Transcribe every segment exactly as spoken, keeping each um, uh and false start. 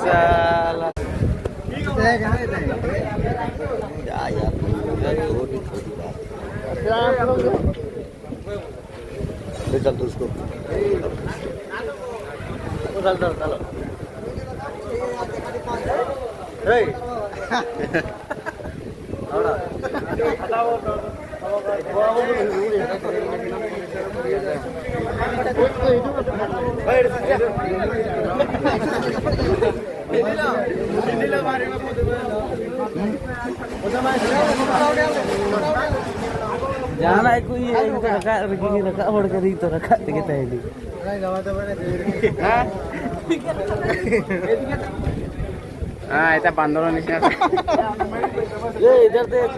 साला। क्या यार, छोटी छोटी बात। ले चल तू उसको। ᱡᱟᱦᱟᱱᱟᱜ ᱠᱚ ᱤᱭᱟᱹ ᱨᱟᱠᱟᱵ ᱨᱮᱜᱮ, ᱨᱟᱠᱟᱵ ᱦᱚᱲ ᱠᱟᱱᱟᱧ ᱛᱚ, ᱨᱟᱠᱟᱵ ᱛᱮᱜᱮ ᱛᱟᱦᱮᱱᱤᱧ᱾ ᱦᱮᱸ? ᱦᱮᱸ, ᱮᱴᱟᱜ ᱵᱟᱸᱫᱚᱨ ᱱᱤᱥᱟᱱ᱾ ᱮ, ᱤᱫᱷᱟᱨ ᱫᱮᱠᱷ᱾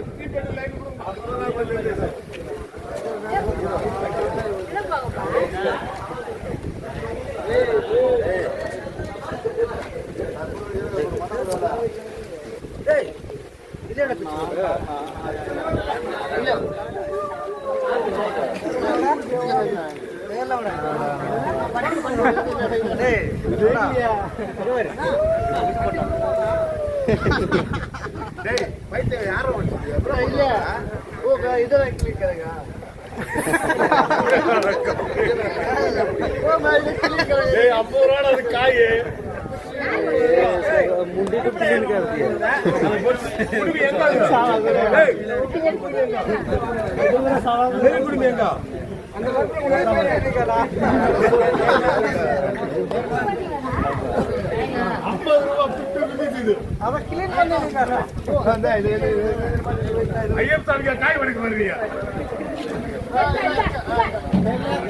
ಏ, ಅಪ್ಪು ನೋಡು, ಅದು ಕಾಯಿ. मुंडी को क्लीन कर दिया।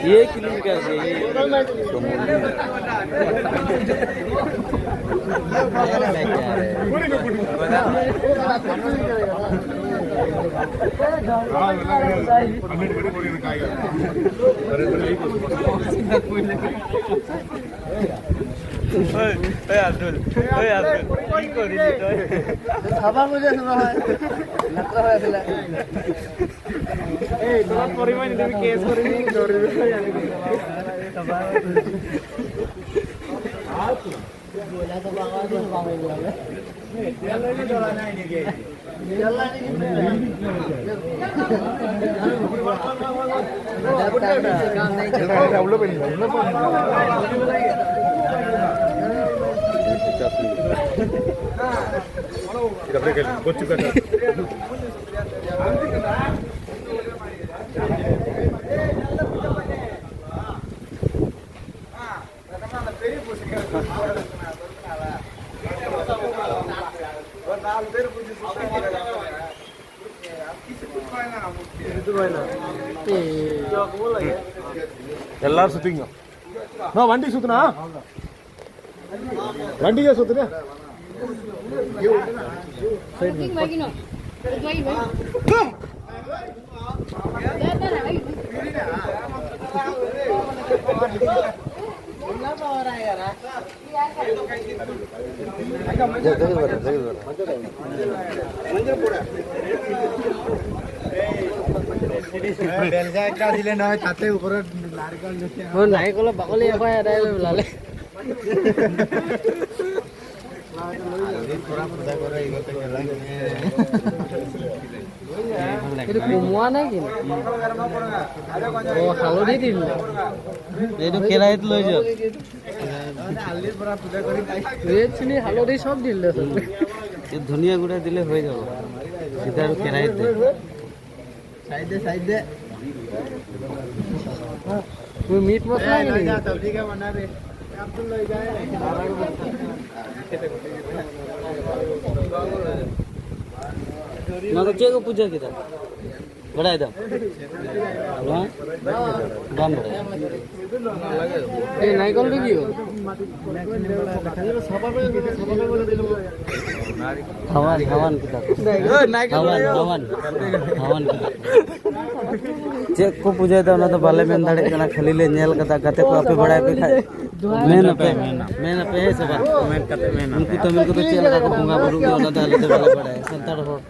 ये क्लीन कर दिया, ये तो मुंडी। ওই, ওই আব্দুল, ওই আব্দুল, কি করিলি তুই? খাবা বুঝে শোনা হয়। নাত্রা হয়ে আসলে। এই, তোমার পরিমাণ তুমি কেস করে নিয়ে ধরে। ಎಲ್ಲಾರು ಸುತ್ತಿಂಗ್. ನೋ, ವಂಡಿ ಸುತ್ತನಾ? ವಂಡಿಗೆ ಸುತ್ತನೆ. বেলগা একটা দিলে নহয়, তাতে ওপৰত নাৰিকল দিছে। মই নাৰিকলৰ বাকলি এবাৰ এদাই লৈ ওলালে। এইটো কোমোৱা নে কি? অ, হালধি দিম। এইটো কেৰাহীত লৈ যাওক। ৰেড চিলি, হালধি চব দিলে চোন। এই ধনিয়া গুড়া দিলে হৈ যাব। চিধা আৰু কেৰাহীত দে। চাইড দে, চাইড দে। তুমি মিট মছলা এ, লৈ যা, তই ঠিক আছে, বনা দে। না তো কে কো পূজা কিতা? ᱵᱟᱲᱟᱭ ᱫᱟᱢ? ᱱᱚᱣᱟ? ᱵᱟᱢ ᱵᱟᱲᱟᱭᱟ? ᱮ, ᱱᱟᱭᱠᱚᱞ ᱨᱮᱜᱮ ᱦᱩᱭᱩᱜᱼᱟ᱾ ᱦᱟᱣᱟᱱ, ᱦᱟᱣᱟᱱ ᱠᱮᱫᱟ ᱠᱚ᱾ ᱦᱟᱣᱟᱱ, ᱦᱟᱣᱟᱱ, ᱦᱟᱣᱟᱱ ᱠᱮᱫᱟ ᱠᱚ᱾ ᱪᱮᱫ ᱠᱚ ᱯᱩᱡᱟᱹᱭᱮᱫᱟ ᱚᱱᱟ ᱫᱚ ᱵᱟᱞᱮ ᱢᱮᱱ ᱫᱟᱲᱮᱭᱟᱜ ᱠᱟᱱᱟ, ᱠᱷᱟᱹᱞᱤ ᱞᱮ ᱧᱮᱞ ᱠᱟᱫᱟ᱾ ᱜᱟᱛᱮ ᱠᱚ ᱟᱯᱮ ᱵᱟᱲᱟᱭ ᱯᱮ ᱠᱷᱟᱡ ᱢᱮᱱ ᱟᱯᱮ, ᱢᱮᱱ ᱟᱯᱮ, ᱦᱮᱸ ᱥᱮ ᱵᱟᱝ? ᱠᱚᱢᱮᱱᱴ ᱠᱟᱛᱮ ᱢᱮᱱ ᱟᱯᱮ᱾ ᱩᱱᱠᱩ ᱛᱟᱹᱢᱤᱞ ᱠᱚᱫᱚ ᱪᱮᱫ ᱞᱮᱠᱟ ᱠᱚ ᱵᱚᱸᱜᱟ ᱵᱩᱨᱩᱜ ᱜᱮᱭᱟ ᱚᱱᱟ ᱫᱚ ᱟᱞᱮ ᱫᱚ ᱵᱟᱞᱮ ᱵᱟᱲᱟᱭᱟ, ᱥᱟᱱᱛᱟᱲ ᱦᱚᱲ᱾